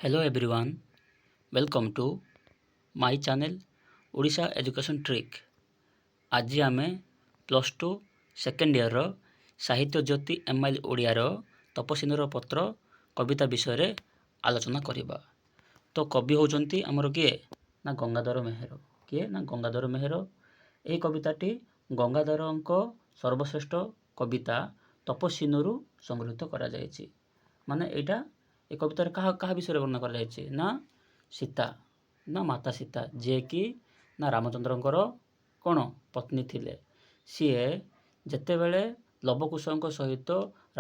Hello everyone, welcome to my channel Odisha Education Trick. ଆଜି ଆମେ plus two second ଇୟର୍ର ସାହିତ୍ୟ Jyoti M I L ଓଡ଼ିଆର ତପସିନ୍ଧୁର ପତ୍ର କବିତା ବିଷୟରେ ଆଲୋଚନା କରିବା। ତ କବି ହେଉଛନ୍ତି ଆମର କିଏ ନା ଗଙ୍ଗାଧର ମେହେର। କିଏ ନା ଗଙ୍ଗାଧର ମେହେର। ଏହି କବିତାଟି ଗଙ୍ଗାଧରଙ୍କ ସର୍ବଶ୍ରେଷ୍ଠ କବିତା ତପସ୍ୱିନୀରୁ ସଂଗୃହୀତ କରାଯାଇଛି। ମାନେ ଏଇଟା ଏ କବିତାରେ କାହା କାହା ବିଷୟରେ ବର୍ଣ୍ଣନା କରାଯାଇଛି ନା ସୀତା, ନା ମାତା ସୀତା, ଯିଏକି ନା ରାମଚନ୍ଦ୍ରଙ୍କର କ'ଣ ପତ୍ନୀ ଥିଲେ। ସିଏ ଯେତେବେଳେ ଲବକୁଶଙ୍କ ସହିତ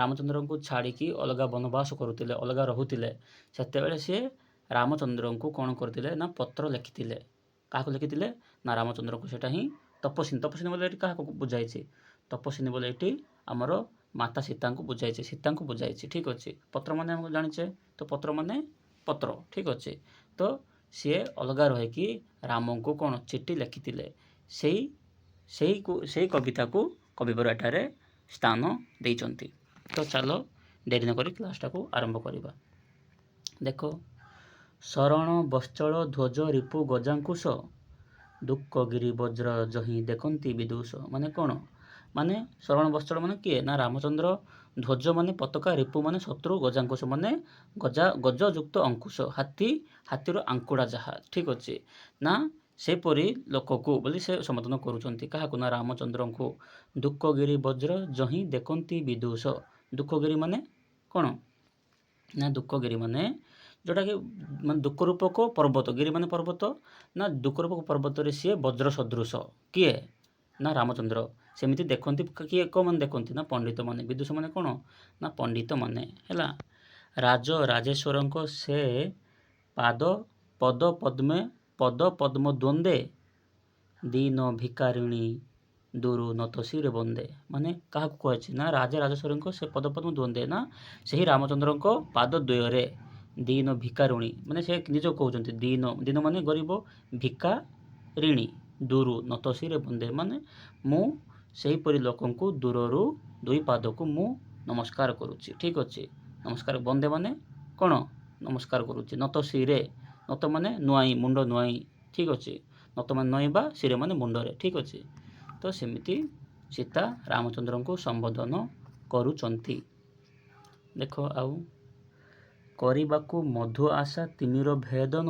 ରାମଚନ୍ଦ୍ରଙ୍କୁ ଛାଡ଼ିକି ଅଲଗା ବନବାସ କରୁଥିଲେ, ଅଲଗା ରହୁଥିଲେ, ସେତେବେଳେ ସିଏ ରାମଚନ୍ଦ୍ରଙ୍କୁ କ'ଣ କରିଥିଲେ ନା ପତ୍ର ଲେଖିଥିଲେ। କାହାକୁ ଲେଖିଥିଲେ ନା ରାମଚନ୍ଦ୍ରଙ୍କୁ। ସେଇଟା ହିଁ ତପସ୍ୱିନୀ। ତପସ୍ୱିନୀ ବୋଲେ ଏଠି କାହାକୁ ବୁଝାଇଛି? ତପସ୍ୱିନୀ ବୋଲେ ଏଠି ଆମର ମାତା ସୀତାଙ୍କୁ ବୁଝାଇଛି, ସୀତାଙ୍କୁ ବୁଝାଇଛି। ଠିକ୍ ଅଛି। ପତ୍ର ମାନେ ଆମେ ଜାଣିଛେ ତ, ପତ୍ର ମାନେ ପତ୍ର। ଠିକ୍ ଅଛି। ତ ସିଏ ଅଲଗା ରହିକି ରାମଙ୍କୁ କ'ଣ ଚିଠି ଲେଖିଥିଲେ, ସେଇ କବିତାକୁ କବିବର ଏଠାରେ ସ୍ଥାନ ଦେଇଛନ୍ତି। ତ ଚାଲ, ଡେରି ନକରି କ୍ଲାସ୍ଟାକୁ ଆରମ୍ଭ କରିବା। ଦେଖ, ଶରଣ ବତ୍ସଳ ଧ୍ୱଜ ରିପୁ ଗଜାଙ୍କୁଶ, ଦୁଃଖଗିରି ବଜ୍ର ଯହିଁ ଦେଖନ୍ତି ବିଦୁଷ। ମାନେ କ'ଣ? ମାନେ ଶରଣ ବତ୍ସଳ ମାନେ କିଏ ନା ରାମଚନ୍ଦ୍ର। ଧ୍ୱଜ ମାନେ ପତାକା, ରିପୁ ମାନେ ଶତ୍ରୁ, ଗଜାଙ୍କୁଶ ମାନେ ଗଜା, ଗଜଯୁକ୍ତ ଅଙ୍କୁଶ, ହାତୀ, ହାତୀର ଆଙ୍କୁଡ଼ା ଯାହା। ଠିକ୍ ଅଛି ନା? ସେପରି ଲୋକକୁ ବୋଲି ସେ ସମ୍ବୋଧନ କରୁଛନ୍ତି। କାହାକୁ ନା ରାମଚନ୍ଦ୍ରଙ୍କୁ। ଦୁଃଖଗିରି ବଜ୍ର ଯହିଁ ଦେଖନ୍ତି ବିଦୁଷ। ଦୁଃଖଗିରି ମାନେ କ'ଣ ନା ଦୁଃଖଗିରି ମାନେ ଯେଉଁଟାକି ମାନେ ଦୁଃଖ ରୂପକ ପର୍ବତ। ଗିରି ମାନେ ପର୍ବତ ନା ଦୁଃଖ ରୂପକ ପର୍ବତରେ ସିଏ ବଜ୍ର ସଦୃଶ। କିଏ ନା ରାମଚନ୍ଦ୍ର। ସେମିତି ଦେଖନ୍ତି କିଏ, କେଉଁମାନେ ଦେଖନ୍ତି ନା ପଣ୍ଡିତମାନେ। ବିଦୁଷ ମାନେ କ'ଣ ନା ପଣ୍ଡିତମାନେ। ହେଲା। ରାଜ ରାଜେଶ୍ୱରଙ୍କ ସେ ପାଦ ପଦ ପଦ୍ମେ ପଦ ପଦ୍ମ ଦ୍ୱନ୍ଦ୍ୱେ, ଦୀନ ଭିକାରିଣୀ ଦୁରୁ ନତଶିରେ ବନ୍ଦେ। ମାନେ କାହାକୁ କୁହାଯାଇଛି ନା ରାଜା ରାଜେଶ୍ୱରଙ୍କ ସେ ପଦ ପଦ୍ମ ଦ୍ୱନ୍ଦ୍ୱେ, ନା ସେହି ରାମଚନ୍ଦ୍ରଙ୍କ ପାଦ ଦ୍ୱୟରେ ଦୀନ ଭିକାରୁଣୀ, ମାନେ ସେ ନିଜକୁ କହୁଛନ୍ତି ଦୀନ। ଦୀନ ମାନେ ଗରିବ, ଭିକାରିଣୀ ଦୂରୁ ନତଶିରେ ବନ୍ଦେ, ମାନେ ମୁଁ ସେହିପରି ଲୋକଙ୍କୁ ଦୂରରୁ ଦୁଇ ପାଦକୁ ମୁଁ ନମସ୍କାର କରୁଛି। ଠିକ୍ ଅଛି। ନମସ୍କାର, ବନ୍ଦେ ମାନେ କ'ଣ? ନମସ୍କାର କରୁଛି। ନତଶିରେ, ନତ ମାନେ ନୁଆଇଁ, ମୁଣ୍ଡ ନୁଆଇଁ। ଠିକ୍ ଅଛି। ନତ ମାନେ ନଇଁବା, ଶିରେ ମାନେ ମୁଣ୍ଡରେ। ଠିକ୍ ଅଛି। ତ ସେମିତି ସୀତା ରାମଚନ୍ଦ୍ରଙ୍କୁ ସମ୍ବୋଧନ କରୁଛନ୍ତି। ଦେଖ ଆଉ, କରିବାକୁ ମଧୁ ଆଶା ତିମିର ଭେଦନ,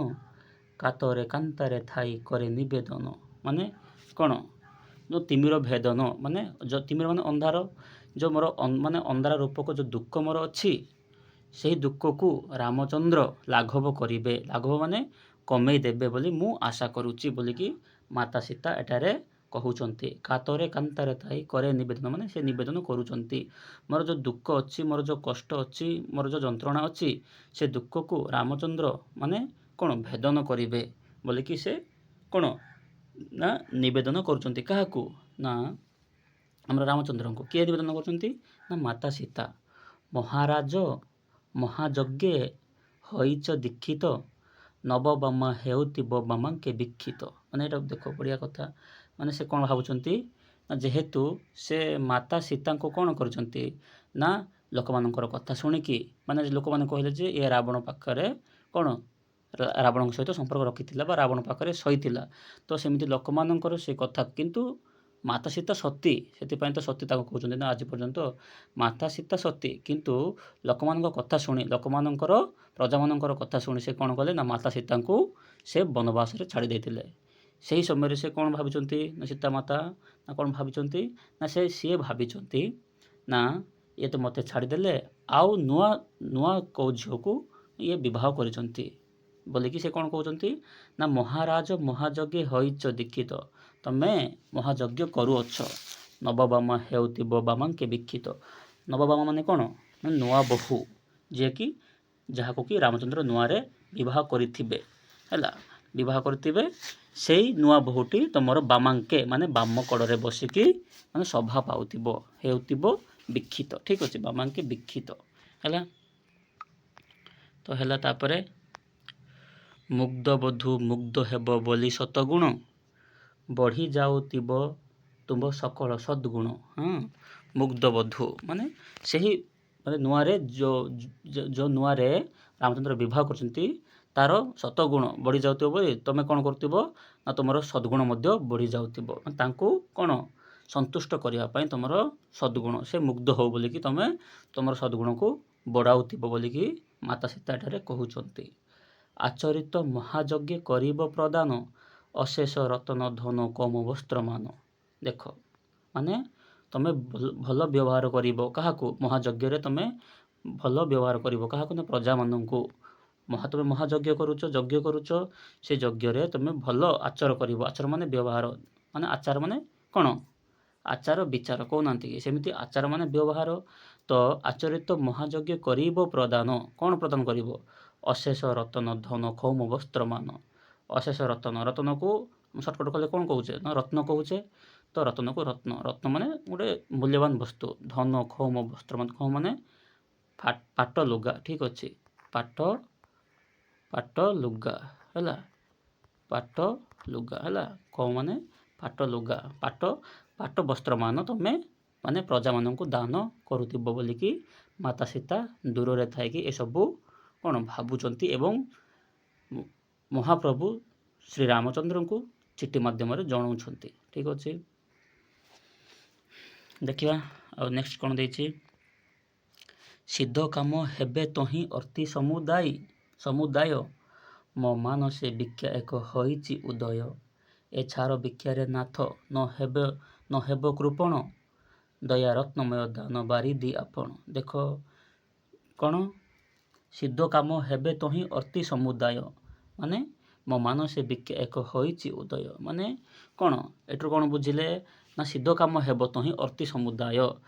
କାତରେ କାନ୍ତାରେ ଥାଇ କରେ ନିବେଦନ। ମାନେ କ'ଣ? ଯେଉଁ ତିମିର ଭେଦନ ମାନେ ଯେଉଁ ତିମିର ମାନେ ଅନ୍ଧାର, ଯେଉଁ ମୋର ମାନେ ଅନ୍ଧାର ରୂପକ ଯେଉଁ ଦୁଃଖ ମୋର ଅଛି, ସେହି ଦୁଃଖକୁ ରାମଚନ୍ଦ୍ର ଲାଘବ କରିବେ, ଲାଘବ ମାନେ କମେଇ ଦେବେ ବୋଲି ମୁଁ ଆଶା କରୁଛି ବୋଲିକି ମାତା ସୀତା ଏଠାରେ କହୁଛନ୍ତି। କାତରେ କାନ୍ତାରେ ଥାଇ କରେ ନିବେଦନ ମାନେ ସେ ନିବେଦନ କରୁଛନ୍ତି, ମୋର ଯେଉଁ ଦୁଃଖ ଅଛି, ମୋର ଯେଉଁ କଷ୍ଟ ଅଛି, ମୋର ଯେଉଁ ଯନ୍ତ୍ରଣା ଅଛି, ସେ ଦୁଃଖକୁ ରାମଚନ୍ଦ୍ର ମାନେ କ'ଣ ଭେଦନ କରିବେ ବୋଲିକି ସେ କ'ଣ ନା ନିବେଦନ କରୁଛନ୍ତି। କାହାକୁ ନା ଆମର ରାମଚନ୍ଦ୍ରଙ୍କୁ। କିଏ ନିବେଦନ କରୁଛନ୍ତି ନା ମାତା ସୀତା। ମହାରାଜ ମହାଯଜ୍ଞେ ହଇଚ ଦୀକ୍ଷିତ, ନବବାମା ହେଉଥିବ ବାମାଙ୍କେ ବୀକ୍ଷିତ। ମାନେ ଏଇଟା ଦେଖ, ବଢ଼ିଆ କଥା। ମାନେ ସେ କ'ଣ ଭାବୁଛନ୍ତି ନା ଯେହେତୁ ସେ ମାତା ସୀତାଙ୍କୁ କ'ଣ କରୁଛନ୍ତି ନା ଲୋକମାନଙ୍କର କଥା ଶୁଣିକି, ମାନେ ଲୋକମାନେ କହିଲେ ଯେ ଏ ରାବଣ ପାଖରେ କ'ଣ ରାବଣଙ୍କ ସହିତ ସମ୍ପର୍କ ରଖିଥିଲା ବା ରାବଣ ପାଖରେ ଶୋଇଥିଲା, ତ ସେମିତି ଲୋକମାନଙ୍କର ସେ କଥା। କିନ୍ତୁ ମାତା ସୀତା ସତୀ, ସେଥିପାଇଁ ତ ସତୀ ତାକୁ କହୁଛନ୍ତି ନା ଆଜି ପର୍ଯ୍ୟନ୍ତ। ମାତା ସୀତା ସତୀ, କିନ୍ତୁ ଲୋକମାନଙ୍କ କଥା ଶୁଣି, ଲୋକମାନଙ୍କର ପ୍ରଜାମାନଙ୍କର କଥା ଶୁଣି ସେ କ'ଣ କଲେ ନା ମାତା ସୀତାଙ୍କୁ ସେ ବନବାସରେ ଛାଡ଼ି ଦେଇଥିଲେ। ସେହି ସମୟରେ ସେ କ'ଣ ଭାବିଛନ୍ତି ନା ସୀତା ମାତା ନା କ'ଣ ଭାବିଛନ୍ତି ନା ସିଏ ଭାବିଛନ୍ତି ନା ଇଏ ତ ମୋତେ ଛାଡ଼ିଦେଲେ, ଆଉ ନୂଆ ନୂଆ କେଉଁ ଝିଅକୁ ଇଏ ବିବାହ କରିଛନ୍ତି ବୋଲିକି ସେ କ'ଣ କହୁଛନ୍ତି ନା ମହାରାଜ ମହାଯଜ୍ଞେ ହଇଚ ଦୀକ୍ଷିତ, ତମେ ମହାଯଜ୍ଞ କରୁଅଛ, ନବବାମା ହେଉଥିବ ବାମାଙ୍କେ ବୀକ୍ଷିତ। ନବବାମା ମାନେ କ'ଣ ନା ନୂଆ ବୋହୂ, ଯିଏକି ଯାହାକୁ କି ରାମଚନ୍ଦ୍ର ନୂଆରେ ବିବାହ କରିଥିବେ। ହେଲା, ବିବାହ କରିଥିବେ, ସେଇ ନୂଆ ବୋହୂଟି ତମର ବାମାଙ୍କେ ମାନେ ବାମ କଡ଼ରେ ବସିକି ମାନେ ସଭା ପାଉଥିବ, ହେଉଥିବ ବୀକ୍ଷିତ। ଠିକ୍ ଅଛି। ବାମାଙ୍କେ ବୀକ୍ଷିତ ହେଲା ତ ହେଲା। ତାପରେ, ମୁଗ୍ଧବଧୂ ମୁଗ୍ଧ ହେବ ବୋଲି ଶତଗୁଣ, ବଢ଼ି ଯାଉଥିବ ତୁମ୍ଭ ସକଳ ସଦ୍ଗୁଣ। ହଁ, ମୁଗ୍ଧବଧୂ ମାନେ ସେହି ମାନେ ନୂଆରେ ଯେଉଁ ନୂଆରେ ରାମଚନ୍ଦ୍ର ବିବାହ କରୁଛନ୍ତି ତାର ସତଗୁଣ ବଢ଼ିଯାଉଥିବ ବୋଲି ତୁମେ କ'ଣ କରୁଥିବ ନା ତୁମର ସଦ୍ଗୁଣ ମଧ୍ୟ ବଢ଼ିଯାଉଥିବ। ତାଙ୍କୁ କ'ଣ ସନ୍ତୁଷ୍ଟ କରିବା ପାଇଁ ତୁମର ସଦ୍ଗୁଣ, ସେ ମୁଗ୍ଧ ହଉ ବୋଲିକି ତୁମେ ତୁମର ସଦ୍ଗୁଣକୁ ବଢ଼ାଉଥିବ ବୋଲିକି ମାତା ସୀତା ଏଠାରେ କହୁଛନ୍ତି। ଆଚରିତ ମହାଯଜ୍ଞେ କରିବ ପ୍ରଦାନ, ଅଶେଷ ରତନ ଧନ କମ ବସ୍ତ୍ରମାନ। ଦେଖ, ମାନେ ତୁମେ ଭଲ ବ୍ୟବହାର କରିବ କାହାକୁ? ମହାଯଜ୍ଞରେ ତୁମେ ଭଲ ବ୍ୟବହାର କରିବ କାହାକୁ ନା ପ୍ରଜାମାନଙ୍କୁ। ତୁମେ ମହାଯଜ୍ଞ କରୁଛ, ଯଜ୍ଞ କରୁଛ, ସେ ଯଜ୍ଞରେ ତୁମେ ଭଲ ଆଚର କରିବ। ଆଚର ମାନେ ବ୍ୟବହାର, ମାନେ ଆଚାର ମାନେ କ'ଣ? ଆଚାର ବିଚାର କହୁନାହାନ୍ତି କି? ସେମିତି ଆଚାର ମାନେ ବ୍ୟବହାର। ତ ଆଚରିତ ମହାଯଜ୍ଞ କରିବ ପ୍ରଦାନ, କ'ଣ ପ୍ରଦାନ କରିବ? ଅଶେଷ ରତନ ଧନ ଖୌମ ବସ୍ତ୍ରମାନ। ଅଶେଷ ରତନ, ରତନକୁ ସର୍ଟକଟ୍ କଲେ କ'ଣ କହୁଛେ ନା ରତ୍ନ କହୁଛେ। ତ ରତନକୁ ରତ୍ନ, ରତ୍ନ ମାନେ ଗୋଟେ ମୂଲ୍ୟବାନ ବସ୍ତୁ। ଧନ ଖୌମ ବସ୍ତ୍ରମାନ, ଖୌମ ମାନେ ପାଟ ଲୁଗା, ଠିକ୍ ଅଛି, ପାଟ, ପାଟ ଲୁଗା ହେଲା, ପାଟ ଲୁଗା ହେଲା, ଖୌମ ମାନେ ପାଟ ଲୁଗା, ପାଟ, ପାଟ ବସ୍ତ୍ରମାନ ତୁମେ ମାନେ ପ୍ରଜାମାନଙ୍କୁ ଦାନ କରୁଥିବ ବୋଲିକି ମାତା ସୀତା ଦୂରରେ ଥାଇକି ଏସବୁ କ'ଣ ଭାବୁଛନ୍ତି ଏବଂ ମହାପ୍ରଭୁ ଶ୍ରୀରାମଚନ୍ଦ୍ରଙ୍କୁ ଚିଠି ମାଧ୍ୟମରେ ଜଣାଉଛନ୍ତି। ଠିକ୍ ଅଛି, ଦେଖିବା ଆଉ ନେକ୍ସଟ କ'ଣ ଦେଇଛି। ସିଦ୍ଧ କାମ ହେବେ ତହିଁ ଅର୍ଥି ସମୁଦାୟ, ସମୁଦାୟ ମୋ ମାନସେ ଭିକ୍ଷା ଏକ ହୋଇଛି ଉଦୟ। ଏ ଛାର ଭିକ୍ଷାରେ ନାଥ ନ ହେବ, ନ ହେବ କୃପଣ, ଦୟା ରତ୍ନମୟ ଦାନ ବାରିଧି ଆପଣ। ଦେଖ କ'ଣ, ସିଦ୍ଧ କାମ ହେବେ ତହିଁ ଅର୍ଥି ସମୁଦାୟ, ମାନେ ମୋ ମାନସେ ଭିକ୍ଷା ଏକ ହୋଇଛି ଉଦୟ। ମାନେ କ'ଣ ଏଠୁ କ'ଣ ବୁଝିଲେ ନା ସିଦ୍ଧ କାମ ହେବ ତହିଁ ଅର୍ଥି ସମୁଦାୟ,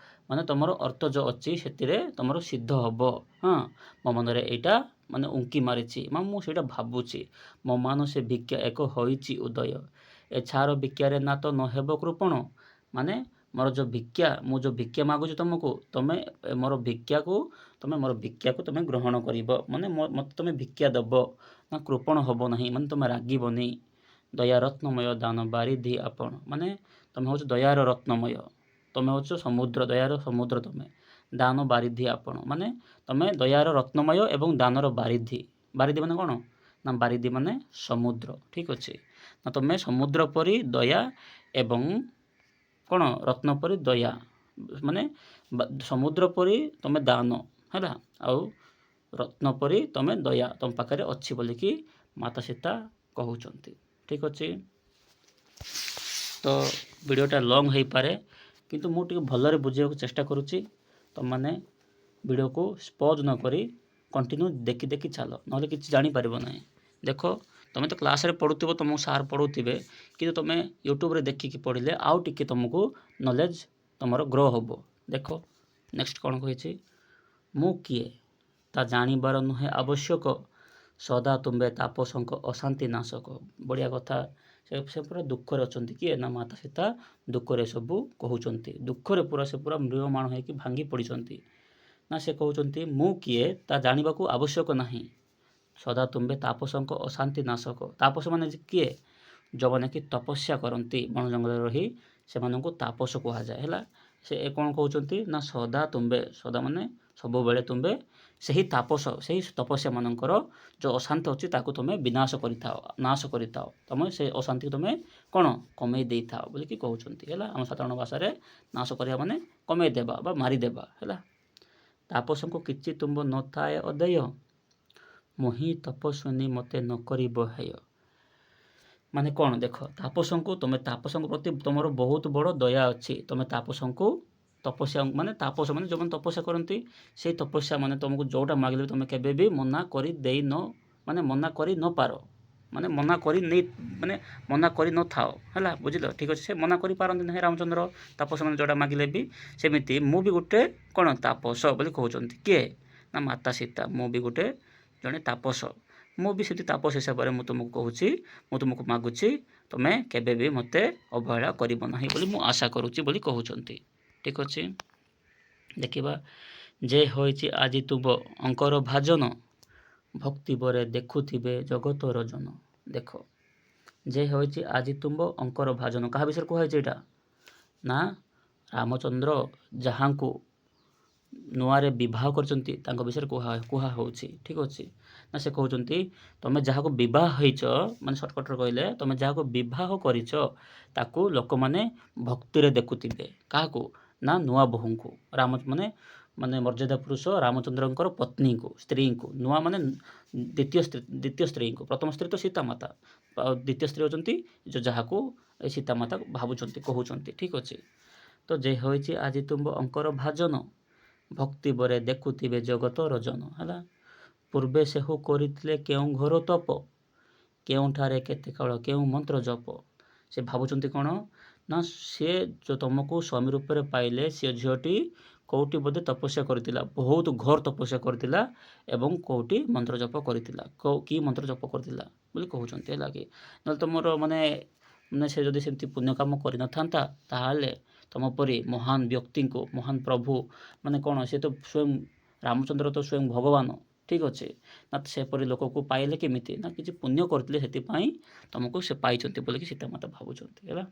ମାନେ ତୁମର ଅର୍ଥ ଯେଉଁ ଅଛି ସେଥିରେ ତୁମର ସିଦ୍ଧ ହେବ। ହଁ, ମୋ ମନରେ ଏଇଟା ମାନେ ଉଙ୍କି ମାରିଛି, ମୁଁ ସେଇଟା ଭାବୁଛି। ମୋ ମାନସେ ଭିକ୍ଷା ଏକ ହୋଇଛି ଉଦୟ, ଏ ଛାର ଭିକ୍ଷାରେ ନା ତ ନ ହେବ କୃପଣ, ମାନେ ମୋର ଯେଉଁ ଭିକ୍ଷା, ମୁଁ ଯେଉଁ ଭିକ୍ଷା ମାଗୁଛି ତୁମକୁ, ତୁମେ ମୋର ଭିକ୍ଷାକୁ, ତୁମେ ମୋର ଭିକ୍ଷାକୁ ତୁମେ ଗ୍ରହଣ କରିବ, ମାନେ ମୋତେ ତୁମେ ଭିକ୍ଷା ଦେବ ନା କୃପଣ ହେବ ନାହିଁ, ମାନେ ତୁମେ ରାଗିବନି। ଦୟା ରତ୍ନମୟ ଦାନ ବାରିଧି ଆପଣ, ମାନେ ତୁମେ ହେଉଛ ଦୟାର ରତ୍ନମୟ, ତୁମେ ହେଉଛ ସମୁଦ୍ର, ଦୟାର ସମୁଦ୍ର ତୁମେ। ଦାନ ବାରିଧି ଆପଣ, ମାନେ ତୁମେ ଦୟାର ରତ୍ନମୟ ଏବଂ ଦାନର ବାରିଧି। ବାରିଧି ମାନେ କ'ଣ ନା ବାରିଧି ମାନେ ସମୁଦ୍ର। ଠିକ୍ ଅଛି, ନା ତୁମେ ସମୁଦ୍ର ପରି ଦୟା ଏବଂ କ'ଣ ରତ୍ନ ପରି ଦୟା, ମାନେ ସମୁଦ୍ର ପରି ତୁମେ ଦାନ ହେଲା, ଆଉ ରତ୍ନ ପରି ତୁମେ ଦୟା ତୁମ ପାଖରେ ଅଛି ବୋଲିକି ମାତା ସୀତା କହୁଛନ୍ତି। ଠିକ୍ ଅଛି, ତ ଭିଡ଼ିଓଟା ଲଙ୍ଗ୍ ହେଇପାରେ କିନ୍ତୁ ମୁଁ ଟିକେ ଭଲରେ ବୁଝେଇବାକୁ ଚେଷ୍ଟା କରୁଛି। ତୁମମାନେ ଭିଡ଼ିଓକୁ ପଜ୍ ନ କରି କଣ୍ଟିନ୍ୟୁ ଦେଖି ଦେଖି ଚାଲ, ନହେଲେ କିଛି ଜାଣିପାରିବ ନାହିଁ। ଦେଖ, ତୁମେ ତ କ୍ଲାସ୍ରେ ପଢ଼ୁଥିବ, ତୁମକୁ ସାର୍ ପଢ଼ଉଥିବେ, କିନ୍ତୁ ତୁମେ ୟୁଟ୍ୟୁବରେ ଦେଖିକି ପଢ଼ିଲେ ଆଉ ଟିକେ ତୁମକୁ ନଲେଜ୍ ତୁମର ଗ୍ରୋ ହେବ। ଦେଖ ନେକ୍ସଟ କ'ଣ କହିଛି, ମୁଁ କିଏ ତା ଜାଣିବାର ନୁହେଁ ଆବଶ୍ୟକ, ସଦା ତୁମ୍ଭେ ତାପସଙ୍କ ଅଶାନ୍ତି ନାଶକ। ବଢ଼ିଆ କଥା, ସେ ପୁରା ଦୁଃଖରେ ଅଛନ୍ତି। କିଏ ନା ମାତା ସୀତା ଦୁଃଖରେ ସବୁ କହୁଛନ୍ତି, ଦୁଃଖରେ ପୁରା ସେ ପୁରା ମ୍ରିୟମାଣ ହେଇକି ଭାଙ୍ଗି ପଡ଼ିଛନ୍ତି। ନା ସେ କହୁଛନ୍ତି ମୁଁ କିଏ ତା ଜାଣିବାକୁ ଆବଶ୍ୟକ ନାହିଁ, ସଦା ତୁମ୍ଭେ ତାପସଙ୍କ ଅଶାନ୍ତି ନାଶକ। ତାପସ ମାନେ କିଏ? ଯେଉଁମାନେ କି ତପସ୍ୟା କରନ୍ତି ବଣ ଜଙ୍ଗଲରେ ରହି, ସେମାନଙ୍କୁ ତାପସ କୁହାଯାଏ। ହେଲା, ସେ କ'ଣ କହୁଛନ୍ତି ନା ସଦା ତୁମ୍ଭେ, ସଦା ମାନେ ସବୁବେଳେ, ତୁମ୍ଭେ ସେହି ତାପସ, ସେହି ତପସ୍ୟା ମାନଙ୍କର ଯେଉଁ ଅଶାନ୍ତି ଅଛି ତାକୁ ତୁମେ ବିନାଶ କରିଥାଅ, ନାଶ କରିଥାଅ, ତୁମେ ସେ ଅଶାନ୍ତିକୁ ତୁମେ କ'ଣ କମେଇ ଦେଇଥାଅ ବୋଲିକି କହୁଛନ୍ତି। ହେଲା, ଆମ ସାଧାରଣ ଭାଷାରେ ନାଶ କରିବା ମାନେ କମେଇ ଦେବା ବା ମାରିଦେବା। ହେଲା, ତାପସଙ୍କୁ କିଛି ତୁମ୍ଭ ନଥାଏ ଅଦେୟ, ମୁହିଁ ତପସ୍ୱିନୀ ମୋତେ ନ କରିବ ହେୟ। ମାନେ କ'ଣ ଦେଖ, ତାପସଙ୍କୁ ତୁମେ, ତାପସଙ୍କ ପ୍ରତି ତୁମର ବହୁତ ବଡ଼ ଦୟା ଅଛି। ତୁମେ ତାପସଙ୍କୁ ତପସ୍ୟା ମାନେ ତାପସ ମାନେ ଯେଉଁମାନେ ତପସ୍ୟା କରନ୍ତି, ସେଇ ତପସ୍ୟା ମାନେ ତୁମକୁ ଯେଉଁଟା ମାଗିଲେ ବି ତୁମେ କେବେ ବି ମନା କରି ଦେଇ ନ, ମାନେ ମନା କରି ନପାର, ମାନେ ମନା କରି ନେଇ, ମାନେ ମନା କରି ନଥାଅ। ହେଲା, ବୁଝିଲ? ଠିକ୍ ଅଛି, ସେ ମନା କରିପାରନ୍ତି ନାହିଁ ରାମଚନ୍ଦ୍ର, ତାପସ ମାନେ ଯେଉଁଟା ମାଗିଲେ ବି। ସେମିତି ମୁଁ ବି ଗୋଟେ କ'ଣ ତାପସ ବୋଲି କହୁଛନ୍ତି। କିଏ ନା ମାତା ସୀତା, ମୁଁ ବି ଗୋଟେ ଜଣେ ତାପସ, ମୁଁ ବି ସେମିତି ତାପସ ହିସାବରେ ମୁଁ ତୁମକୁ କହୁଛି, ମୁଁ ତୁମକୁ ମାଗୁଛି, ତୁମେ କେବେ ବି ମୋତେ ଅବହେଳା କରିବ ନାହିଁ ବୋଲି ମୁଁ ଆଶା କରୁଛି ବୋଲି କହୁଛନ୍ତି। ଠିକ୍ ଅଛି, ଦେଖିବା। ଯେ ହୋଇଛି ଆଜି ତୁମ ଅଙ୍କର ଭାଜନ, ଭକ୍ତି ପରେ ଦେଖୁଥିବେ ଜଗତର ଜନ। ଦେଖ, ଯେ ହୋଇଛି ଆଜି ତୁମ୍ଭ ଅଙ୍କର ଭାଜନ, କାହା ବିଷୟରେ କୁହାଯାଇଛି ଏଇଟା ନା ରାମଚନ୍ଦ୍ର, ଯାହାଙ୍କୁ ନୂଆରେ ବିବାହ କରିଛନ୍ତି ତାଙ୍କ ବିଷୟରେ କୁହା ହେଉଛି। ଠିକ୍ ଅଛି ନା, ସେ କହୁଛନ୍ତି ତମେ ଯାହାକୁ ବିବାହ ହେଇଛ, ମାନେ ସର୍ଟକଟ୍ରେ କହିଲେ ତମେ ଯାହାକୁ ବିବାହ କରିଛ ତାକୁ ଲୋକମାନେ ଭକ୍ତିରେ ଦେଖୁଥିବେ। କାହାକୁ ନା ନୂଆ ବୋହୂଙ୍କୁ, ରାମ ମାନେ ମାନେ ମର୍ଯ୍ୟାଦା ପୁରୁଷ ରାମଚନ୍ଦ୍ରଙ୍କର ପତ୍ନୀଙ୍କୁ, ସ୍ତ୍ରୀଙ୍କୁ, ନୂଆ ମାନେ ଦ୍ୱିତୀୟ ସ୍ତ୍ରୀ, ଦ୍ୱିତୀୟ ସ୍ତ୍ରୀଙ୍କୁ। ପ୍ରଥମ ସ୍ତ୍ରୀ ତ ସୀତା ମାତା, ଆଉ ଦ୍ୱିତୀୟ ସ୍ତ୍ରୀ ହେଉଛନ୍ତି ଯେଉଁ ଯାହାକୁ ଏ ସୀତା ମାତା ଭାବୁଛନ୍ତି, କହୁଛନ୍ତି। ଠିକ୍ ଅଛି, ତ ଯେ ହୋଇଛି ଆଜି ତୁମ୍ଭ ଅଙ୍କର ଭାଜନ, ଭକ୍ତି ପରେ ଦେଖୁଥିବେ ଜଗତ ରଜନ। ହେଲା, ପୂର୍ବେ ସେହୁ କରିଥିଲେ କେଉଁ ଘୋର ତପ, କେଉଁଠାରେ କେତେ କାଳ କେଉଁ ମନ୍ତ୍ର ଜପ। ସେ ଭାବୁଛନ୍ତି କ'ଣ ନା ସେ ଯେଉଁ ତୁମକୁ ସ୍ୱାମୀ ରୂପରେ ପାଇଲେ, ସେ ଝିଅଟି କେଉଁଠି ବୋଧେ ତପସ୍ୟା କରିଥିଲା, ବହୁତ ଘୋର ତପସ୍ୟା କରିଥିଲା ଏବଂ କେଉଁଠି ମନ୍ତ୍ର ଜପ କରିଥିଲା, କି ମନ୍ତ୍ର ଜପ କରିଥିଲା ବୋଲି କହୁଛନ୍ତି। ହେଲା କି, ନହେଲେ ତୁମର ମାନେ ମାନେ ସେ ଯଦି ସେମିତି ପୁଣ୍ୟ କାମ କରିନଥାନ୍ତା ତାହେଲେ ତୁମ ପରି ମହାନ ବ୍ୟକ୍ତିଙ୍କୁ, ମହାନ ପ୍ରଭୁ ମାନେ କ'ଣ, ସେ ତ ସ୍ୱୟଂ ରାମଚନ୍ଦ୍ର ତ ସ୍ୱୟଂ ଭଗବାନ। ଠିକ୍ ଅଛି ନା, ସେପରି ଲୋକକୁ ପାଇଲେ କେମିତି ନା କିଛି ପୁଣ୍ୟ କରିଥିଲେ, ସେଥିପାଇଁ ତୁମକୁ ସେ ପାଇଛନ୍ତି ବୋଲିକି ସୀତା ମାତା ଭାବୁଛନ୍ତି। ହେଲା,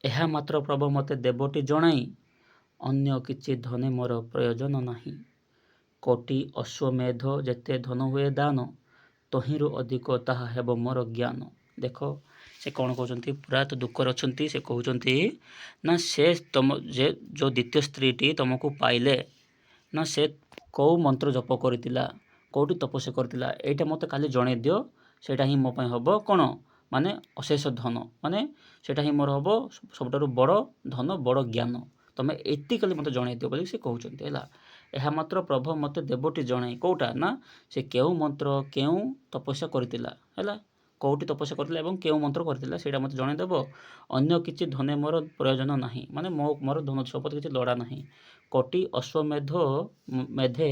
ଏହା ମାତ୍ର ପ୍ରଭୁ ମୋତେ ଦେବଟି ଜଣାଇ, ଅନ୍ୟ କିଛି ଧନେ ମୋର ପ୍ରୟୋଜନ ନାହିଁ। କୋଟି ଅଶ୍ୱମେଧ ଯେତେ ଧନ ହୁଏ ଦାନ, ତହିଁରୁ ଅଧିକ ତାହା ହେବ ମୋର ଜ୍ଞାନ। ଦେଖ ସେ କ'ଣ କହୁଛନ୍ତି, ପୁରା ତ ଦୁଃଖରେ ଅଛନ୍ତି। ସେ କହୁଛନ୍ତି ନା ସେ ତମ ଯେ ଯେଉଁ ଦ୍ୱିତୀୟ ସ୍ତ୍ରୀଟି ତୁମକୁ ପାଇଲେ ନା ସେ କେଉଁ ମନ୍ତ୍ର ଜପ କରିଥିଲା, କେଉଁଠି ତପସ୍ୟା କରିଥିଲା, ଏଇଟା ମୋତେ କାଲି ଜଣେଇ ଦିଅ। ସେଇଟା ହିଁ ମୋ ପାଇଁ ହେବ କ'ଣ ମାନେ ଅଶେଷ ଧନ, ମାନେ ସେଇଟା ହିଁ ମୋର ହେବ ସବୁଠାରୁ ବଡ଼ ଧନ, ବଡ଼ ଜ୍ଞାନ। ତୁମେ ଏତିକି ଖାଲି ମୋତେ ଜଣେଇ ଦିଅ ବୋଲି ସେ କହୁଛନ୍ତି। ହେଲା, ଏହା ମାତ୍ର ପ୍ରଭୁ ମୋତେ ଦେବଟି ଜଣାଇ, କେଉଁଟା ନା ସେ କେଉଁ ମନ୍ତ୍ର କେଉଁ ତପସ୍ୟା କରିଥିଲା, ହେଲା କେଉଁଠି ତପସ୍ୟା କରିଥିଲା ଏବଂ କେଉଁ ମନ୍ତ୍ର କରିଥିଲା ସେଇଟା ମୋତେ ଜଣେଇଦେବ। ଅନ୍ୟ କିଛି ଧନେ ମୋର ପ୍ରୟୋଜନ ନାହିଁ, ମାନେ ମୋର ଧନ ସମ୍ପତ୍ତି କିଛି ଲୋଡ଼ା ନାହିଁ। କୋଟି ଅଶ୍ୱମେଧ ମେଧେ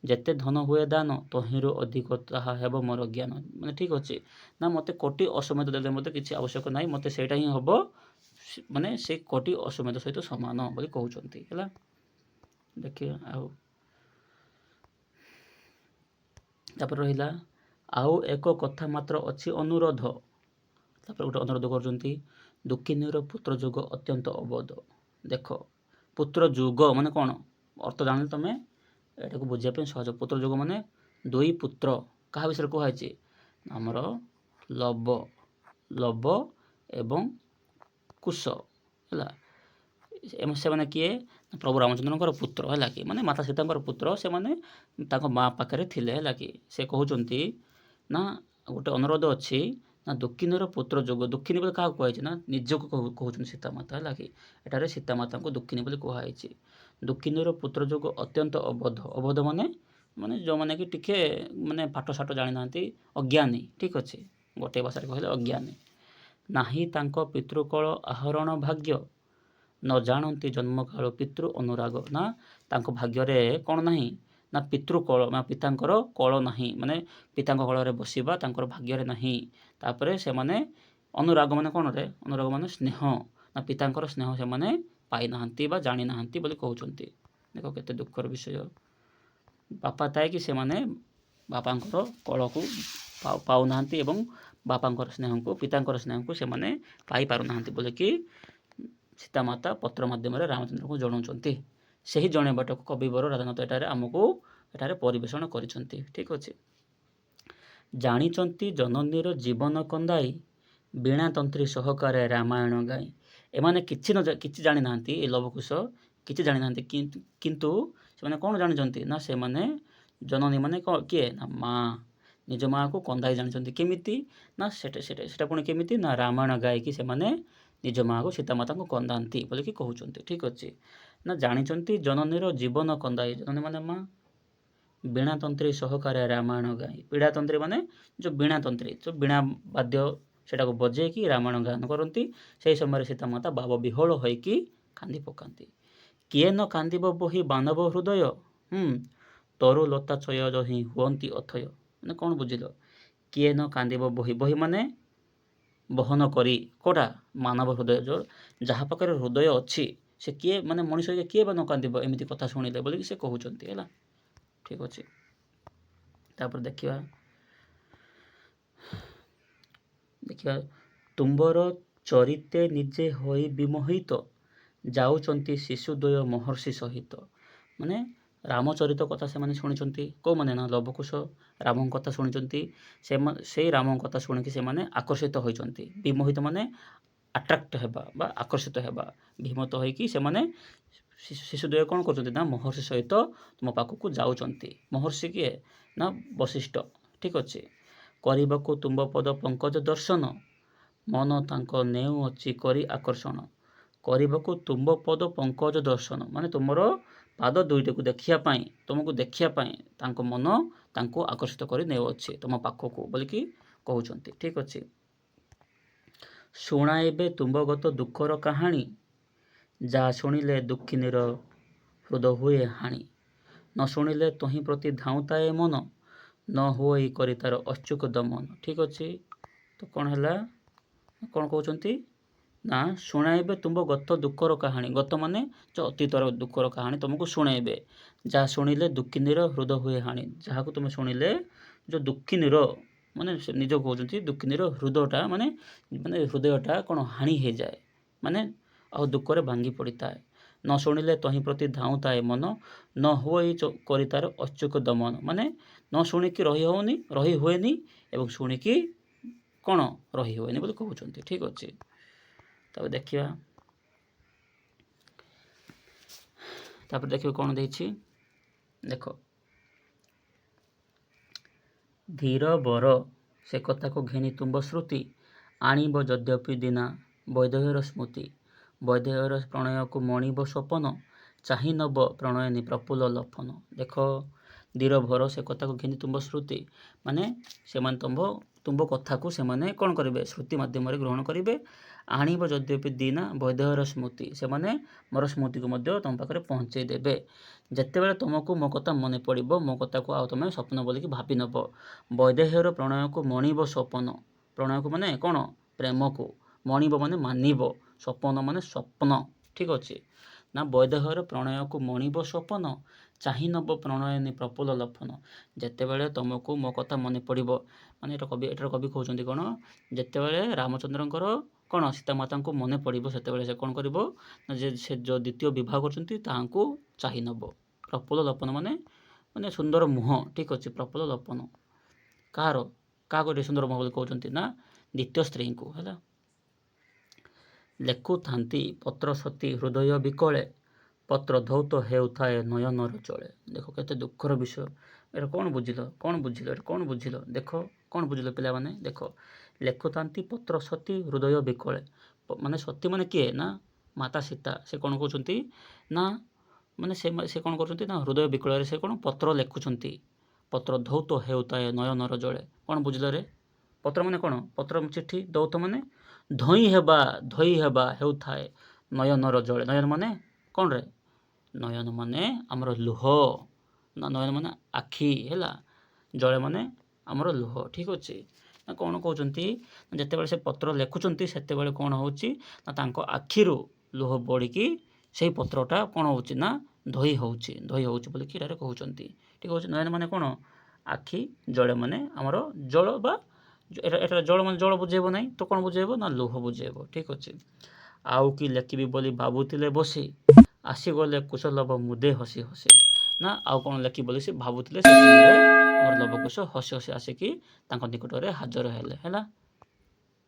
ଯେତେ ଧନ ହୁଏ ଦାନ, ତହିଁରୁ ଅଧିକ ତାହା ହେବ ମୋର ଜ୍ଞାନ। ମାନେ ଠିକ୍ ଅଛି ନା, ମୋତେ କୋଟି ଅଶ୍ୱମେଧ ଦେଲେ ମୋତେ କିଛି ଆବଶ୍ୟକ ନାହିଁ, ମୋତେ ସେଇଟା ହିଁ ହେବ, ମାନେ ସେ କୋଟି ଅଶ୍ୱମେଧ ସହିତ ସମାନ ବୋଲି କହୁଛନ୍ତି। ହେଲା, ଦେଖିବା ଆଉ ତାପରେ ରହିଲା ଆଉ ଏକ କଥା ମାତ୍ର ଅଛି ଅନୁରୋଧ। ତାପରେ ଗୋଟେ ଅନୁରୋଧ କରୁଛନ୍ତି, ଦୁଃଖିନୀର ପୁତ୍ର ଯୋଗ ଅତ୍ୟନ୍ତ ଅବୋଧ। ଦେଖ ପୁତ୍ର ଯୁଗ ମାନେ କ'ଣ ଅର୍ଥ ଜାଣିଲେ ତୁମେ ଏଟାକୁ ବୁଝିବା ପାଇଁ ସହଜ। ପୁତ୍ର ଯୁଗ ମାନେ ଦୁଇ ପୁତ୍ର, କାହା ବିଷୟରେ କୁହାହେଇଛି? ଆମର ଲବ, ଲବ ଏବଂ କୁଶ। ହେଲା, ସେମାନେ କିଏ? ପ୍ରଭୁ ରାମଚନ୍ଦ୍ରଙ୍କର ପୁତ୍ର। ହେଲା କି, ମାନେ ମାତା ସୀତାଙ୍କର ପୁତ୍ର, ସେମାନେ ତାଙ୍କ ମା ପାଖରେ ଥିଲେ। ହେଲା କି, ସେ କହୁଛନ୍ତି ନା ଗୋଟେ ଅନୁରୋଧ ଅଛି ନା ଦୁଃଖିନୀର ପୁତ୍ର ଯୋଗ, ଦୁଃଖିନୀ ବୋଲି କାହାକୁ କୁହାଯାଇଛି ନା ନିଜକୁ କହୁଛନ୍ତି ସୀତାମାତା। ହେଲା କି, ଏଠାରେ ସୀତାମାତାଙ୍କୁ ଦୁଃଖିନୀ ବୋଲି କୁହାଯାଇଛି। ଦୁଃଖିନୀର ପୁତ୍ର ଯୋଗ ଅତ୍ୟନ୍ତ ଅବୋଧ। ଅବୋଧ ମାନେ ମାନେ ଯେଉଁମାନେ କି ଟିକେ ମାନେ ପାଠ ସାଠ ଜାଣିନାହାନ୍ତି, ଅଜ୍ଞାନୀ। ଠିକ୍ ଅଛି, ଗୋଟେ ଭାଷାରେ କହିଲେ ଅଜ୍ଞାନୀ। ନାହିଁ ତାଙ୍କ ପିତୃକଳ ଆହରଣ ଭାଗ୍ୟ, ନ ଜାଣନ୍ତି ଜନ୍ମକାଳ ପିତୃ ଅନୁରାଗ। ନା ତାଙ୍କ ଭାଗ୍ୟରେ କ'ଣ ନାହିଁ ନା ପିତୃକଳ, ନା ପିତାଙ୍କର କଳ ନାହିଁ, ମାନେ ପିତାଙ୍କ କଳରେ ବସିବା ତାଙ୍କର ଭାଗ୍ୟରେ ନାହିଁ। ତାପରେ ସେମାନେ ଅନୁରାଗ ମାନେ କ'ଣରେ? ଅନୁରାଗ ମାନେ ସ୍ନେହ, ନା ପିତାଙ୍କର ସ୍ନେହ ସେମାନେ ପାଇନାହାନ୍ତି ବା ଜାଣିନାହାନ୍ତି ବୋଲି କହୁଛନ୍ତି। ଦେଖ କେତେ ଦୁଃଖର ବିଷୟ, ବାପା ଥାଇକି ସେମାନେ ବାପାଙ୍କର କଳକୁ ପାଉନାହାନ୍ତି ଏବଂ ବାପାଙ୍କର ସ୍ନେହକୁ, ପିତାଙ୍କର ସ୍ନେହକୁ ସେମାନେ ପାଇପାରୁନାହାନ୍ତି ବୋଲିକି ସୀତାମାତା ପତ୍ର ମାଧ୍ୟମରେ ରାମଚନ୍ଦ୍ରଙ୍କୁ ଜଣାଉଛନ୍ତି। ସେହି ଜଣେଇବାଟାକୁ କବିବର ରାଧାନାଥ ଏଠାରେ ଆମକୁ ଏଠାରେ ପରିବେଷଣ କରିଛନ୍ତି। ଠିକ୍ ଅଛି, ଜାଣିଛନ୍ତି ଜନନୀର ଜୀବନ କନ୍ଦାଇ, ବୀଣା ତନ୍ତ୍ରୀ ସହକାରେ ରାମାୟଣ ଗାଇ। ଏମାନେ କିଛି ନ କିଛି ଜାଣିନାହାନ୍ତି, ଏ ଲବକୁଶ କିଛି ଜାଣିନାହାନ୍ତି, କିନ୍ତୁ ସେମାନେ କ'ଣ ଜାଣିଛନ୍ତି ନା ସେମାନେ ଜନନୀ ମାନେ କିଏ ନା ମା, ନିଜ ମାଆକୁ କନ୍ଦାଇ ଜାଣିଛନ୍ତି। କେମିତି ନା ସେଟା ସେଟା ସେଟା ପୁଣି କେମିତି ନା ରାମାୟଣ ଗାଇକି ସେମାନେ ନିଜ ମାଆକୁ ସୀତାମାତାଙ୍କୁ କନ୍ଦାନ୍ତି ବୋଲିକି କହୁଛନ୍ତି। ଠିକ୍ ଅଛି ନା, ଜାଣିଛନ୍ତି ଜନନୀର ଜୀବନ କନ୍ଦାଇ, ଜନନୀ ମାନେ ମା, ବୀଣା ତନ୍ତ୍ରୀ ସହକାରେ ରାମାୟଣ ଗାଇ। ବୀଣା ତନ୍ତ୍ରୀ ମାନେ ଯେଉଁ ବୀଣା ତନ୍ତ୍ରୀ, ଯେଉଁ ବୀଣା ବାଦ୍ୟ ସେଟାକୁ ବଜେଇକି ରାମାୟଣ ଗାନ କରନ୍ତି। ସେହି ସମୟରେ ସୀତାମାତା ଭାବ ବିହ୍ୱଳ ହୋଇକି କାନ୍ଦି ପକାନ୍ତି। କିଏ ନ କାନ୍ଦିବ ବହି ମାନବ ହୃଦୟ, ତରୁ ଲତା ଚୟ ହିଁ ହୁଅନ୍ତି ଅଥୟ। ମାନେ କ'ଣ ବୁଝିଲ? କିଏ ନ କାନ୍ଦିବ ବହି, ବହି ମାନେ ବହନ କରି, କେଉଁଟା? ମାନବ ହୃଦୟ, ଯେଉଁ ଯାହା ପାଖରେ ହୃଦୟ ଅଛି ସେ କିଏ ମାନେ ମଣିଷ କିଏ ବା ନ କାନ୍ଦିବ ଏମିତି କଥା ଶୁଣିଲେ ବୋଲିକି ସେ କହୁଛନ୍ତି। ହେଲା, ଠିକ୍ ଅଛି, ତାପରେ ଦେଖିବା, ଦେଖିବା ତୁମ୍ଭର ଚରିତେ ନିଜେ ହୋଇ ବିମୋହିତ, ଯାଉଛନ୍ତି ଶିଶୁଦ୍ୱୟ ମହର୍ଷି ସହିତ। ମାନେ ରାମଚରିତ କଥା ସେମାନେ ଶୁଣିଛନ୍ତି। କେଉଁମାନେ ନା ଲବକୁଶ ରାମଙ୍କ କଥା ଶୁଣିଛନ୍ତି। ସେଇ ରାମଙ୍କ କଥା ଶୁଣିକି ସେମାନେ ଆକର୍ଷିତ ହୋଇଛନ୍ତି। ବିମୋହିତ ମାନେ ଆଟ୍ରାକ୍ଟ ହେବା ବା ଆକର୍ଷିତ ହେବା। ବିମୋହିତ ହୋଇକି ସେମାନେ ଶିଶୁଦ୍ୱୟ କ'ଣ କରୁଛନ୍ତି ନା ମହର୍ଷି ସହିତ ତୁମ ପାଖକୁ ଯାଉଛନ୍ତି। ମହର୍ଷି କିଏ ନା ବଶିଷ୍ଠ। ଠିକ୍ ଅଛି। କରିବାକୁ ତୁମ୍ଭ ପଦ ପଙ୍କଜ ଦର୍ଶନ, ମନ ତାଙ୍କ ନେଉଅଛି କରି ଆକର୍ଷଣ। କରିବାକୁ ତୁମ୍ଭ ପଦ ପଙ୍କଜ ଦର୍ଶନ ମାନେ ତୁମର ପାଦ ଦୁଇଟିକୁ ଦେଖିବା ପାଇଁ, ତୁମକୁ ଦେଖିବା ପାଇଁ ତାଙ୍କ ମନ ତାଙ୍କୁ ଆକର୍ଷିତ କରି ନେଉଅଛି ତୁମ ପାଖକୁ ବୋଲିକି କହୁଛନ୍ତି। ଠିକ୍ ଅଛି। ଶୁଣାଇବେ ତୁମ୍ଭଗତ ଦୁଃଖର କାହାଣୀ, ଯାହା ଶୁଣିଲେ ଦୁଃଖିନୀର ହୃଦ ହୁଏ ହାଣି। ନ ଶୁଣିଲେ ତହିଁ ପ୍ରତି ଧାଉଁଥାଏ ମନ, ନ ହୁଅଇ କରି ତାର ଅଚ୍ୟୁକ ଦମନ। ଠିକ୍ ଅଛି। ତ କ'ଣ ହେଲା, କ'ଣ କହୁଛନ୍ତି ନା ଶୁଣାଇବେ ତୁମ୍ଭ ଗତ ଦୁଃଖର କାହାଣୀ। ଗତ ମାନେ ଯେଉଁ ଅତୀତର ଦୁଃଖର କାହାଣୀ ତୁମକୁ ଶୁଣାଇବେ। ଯାହା ଶୁଣିଲେ ଦୁଃଖିନୀର ହୃଦ ହୁଏ ହାଣି। ଯାହାକୁ ତୁମେ ଶୁଣିଲେ ଯେଉଁ ଦୁଃଖିନୀର ମାନେ ସେ ନିଜ କହୁଛନ୍ତି ଦୁଃଖିନୀର ହୃଦଟା ମାନେ ମାନେ ହୃଦୟଟା କ'ଣ ହାଣି ହେଇଯାଏ, ମାନେ ଆଉ ଦୁଃଖରେ ଭାଙ୍ଗି ପଡ଼ିଥାଏ। ନ ଶୁଣିଲେ ତହିଁ ପ୍ରତି ଧାଉଁଥାଏ ମନ, ନ ହୁଅଇ କରି ତାର ଅଚ୍ୟୁକ ଦମନ। ମାନେ ନ ଶୁଣିକି ରହି ହେଉନି, ରହି ହୁଏନି, ଏବଂ ଶୁଣିକି କ'ଣ ରହି ହୁଏନି ବୋଲି କହୁଛନ୍ତି। ଠିକ୍ ଅଛି। ତାପରେ ଦେଖିବା, ତାପରେ ଦେଖିବା କ'ଣ ଦେଇଛି। ଦେଖ, ଧୀର ବର ସେ କଥାକୁ ଘେନି ତୁମ୍ଭ ଶ୍ରୁତି, ଆଣିବ ଯଦ୍ୟପି ଦିନା ବୈଦେହୀର ସ୍ମୃତି। ବୈଦେହୀର ପ୍ରଣୟକୁ ମଣିବ ସ୍ୱପନ, ଚାହିଁ ନବ ପ୍ରଣୟିନୀ ପ୍ରଫୁଲ୍ଲ ଲଫନ। ଦେଖ, ଧୀର ଭର ସେ କଥାକୁ ଘେନି ତୁମ୍ଭ ଶ୍ରୁତି ମାନେ ସେମାନେ ତୁମ୍ଭ କଥାକୁ ସେମାନେ କ'ଣ କରିବେ, ଶ୍ରୁତି ମାଧ୍ୟମରେ ଗ୍ରହଣ କରିବେ। ଆଣିବ ଯଦ୍ୟପି ଦିନା ବୈଦେହୀର ସ୍ମୃତି, ସେମାନେ ମୋର ସ୍ମୃତିକୁ ମଧ୍ୟ ତୁମ ପାଖରେ ପହଞ୍ଚେଇ ଦେବେ। ଯେତେବେଳେ ତୁମକୁ ମୋ କଥା ମନେ ପଡ଼ିବ, ମୋ କଥାକୁ ଆଉ ତୁମେ ସ୍ୱପ୍ନ ବୋଲିକି ଭାବି ନେବ। ବୈଦେହୀର ପ୍ରଣୟକୁ ମଣିବ ସ୍ୱପନ, ପ୍ରଣୟକୁ ମାନେ କ'ଣ, ପ୍ରେମକୁ, ମଣିବ ମାନେ ମାନିବ, ସ୍ୱପନ ମାନେ ସ୍ୱପ୍ନ। ଠିକ୍ ଅଛି। ନା ବୈଦେହୀର ପ୍ରଣୟକୁ ମଣିବ ସ୍ୱପନ, ଚାହିଁ ନବ ପ୍ରଣୟିନୀ ପ୍ରଫୁଲ୍ଲ ଲଫନ। ଯେତେବେଳେ ତୁମକୁ ମୋ କଥା ମନେ ପଡ଼ିବ, ମାନେ ଏଇଟା କବି, ଏଟାର କବି କହୁଛନ୍ତି କ'ଣ, ଯେତେବେଳେ ରାମଚନ୍ଦ୍ରଙ୍କର କ'ଣ ସୀତାମାତାଙ୍କୁ ମନେ ପଡ଼ିବ, ସେତେବେଳେ ସେ କ'ଣ କରିବ ନା ଯେ ସେ ଯେଉଁ ଦ୍ୱିତୀୟ ବିବାହ କରୁଛନ୍ତି ତାହାଙ୍କୁ ଚାହିଁ ନେବ। ପ୍ରଫୁଲ୍ଲ ଲଫନ ମାନେ ମାନେ ସୁନ୍ଦର ମୁହଁ। ଠିକ୍ ଅଛି। ପ୍ରଫୁଲ୍ଲ ଲଫନ କାହାର, କାହାକୁ ଏଠି ସୁନ୍ଦର ମୁହଁ ବୋଲି କହୁଛନ୍ତି ନା ଦ୍ୱିତୀୟ ସ୍ତ୍ରୀଙ୍କୁ। ହେଲା। ଲେଖୁଥାନ୍ତି ପତ୍ର ସତୀ ହୃଦୟ ବିକଳେ, ପତ୍ର ଧୌତ ହେଉଥାଏ ନୟନର ଜଳେ। ଦେଖ କେତେ ଦୁଃଖର ବିଷୟ। ଏଇଟା କ'ଣ ବୁଝିଲ, କ'ଣ ବୁଝିଲ, ଏଇଟା କ'ଣ ବୁଝିଲ? ଦେଖ କ'ଣ ବୁଝିଲ ପିଲାମାନେ? ଦେଖ, ଲେଖୁଥାନ୍ତି ପତ୍ର ସତୀ ହୃଦୟ ବିକଳେ, ମାନେ ସତୀ ମାନେ କିଏ ନା ମାତା ସୀତା। ସେ କ'ଣ କହୁଛନ୍ତି ନା ମାନେ ସେ କ'ଣ କରୁଛନ୍ତି ନା ହୃଦୟ ବିକଳରେ ସେ କ'ଣ ପତ୍ର ଲେଖୁଛନ୍ତି। ପତ୍ର ଧୌତ ହେଉଥାଏ ନୟନର ଜଳେ। କ'ଣ ବୁଝିଲ ରେ? ପତ୍ର ମାନେ କ'ଣ? ପତ୍ର ଚିଠି, ଧୌତ ମାନେ ଧୋଇ ହେବା, ଧୋଇ ହେବା ହେଉଥାଏ ନୟନର ଜଳେ। ନୟନ ମାନେ କ'ଣ ରେ? ନୟନ ମାନେ ଆମର ଲୁହ ନା, ନୟନ ମାନେ ଆଖି ହେଲା, ଜଳେ ମାନେ ଆମର ଲୁହ। ଠିକ୍ ଅଛି। ନା କ'ଣ କହୁଛନ୍ତି, ଯେତେବେଳେ ସେ ପତ୍ର ଲେଖୁଛନ୍ତି ସେତେବେଳେ କ'ଣ ହେଉଛି ନା ତାଙ୍କ ଆଖିରୁ ଲୁହ ବଢ଼ିକି ସେଇ ପତ୍ରଟା କ'ଣ ହେଉଛି ନା ଧୋଇ ହେଉଛି, ଧୋଇ ହେଉଛି ବୋଲିକି ଏଠାରେ କହୁଛନ୍ତି। ଠିକ୍ ଅଛି। ନୟନ ମାନେ କ'ଣ? ଆଖି, ଜଳେ ମାନେ ଆମର ଜଳ ବା ଏଟା ଜଳ ମାନେ ଜଳ ବୁଝେଇବ ନାହିଁ ତ କ'ଣ ବୁଝେଇବ ନା ଲୁହ ବୁଝେଇବ। ଠିକ୍ ଅଛି। ଆଉ କି ଲେଖିବି ବୋଲି ଭାବୁଥିଲେ ବସି, ଆସିଗଲେ କୁଶଲବ ମୁଦେ ହସି ହସି। ନା ଆଉ କ'ଣ ଲେଖିବି ବୋଲି ସେ ଭାବୁଥିଲେ, ସେ ସମୟରେ ଆମର ଲବକୁଶ ହସି ହସି ଆସିକି ତାଙ୍କ ନିକଟରେ ହାଜର ହେଲେ। ହେଲା।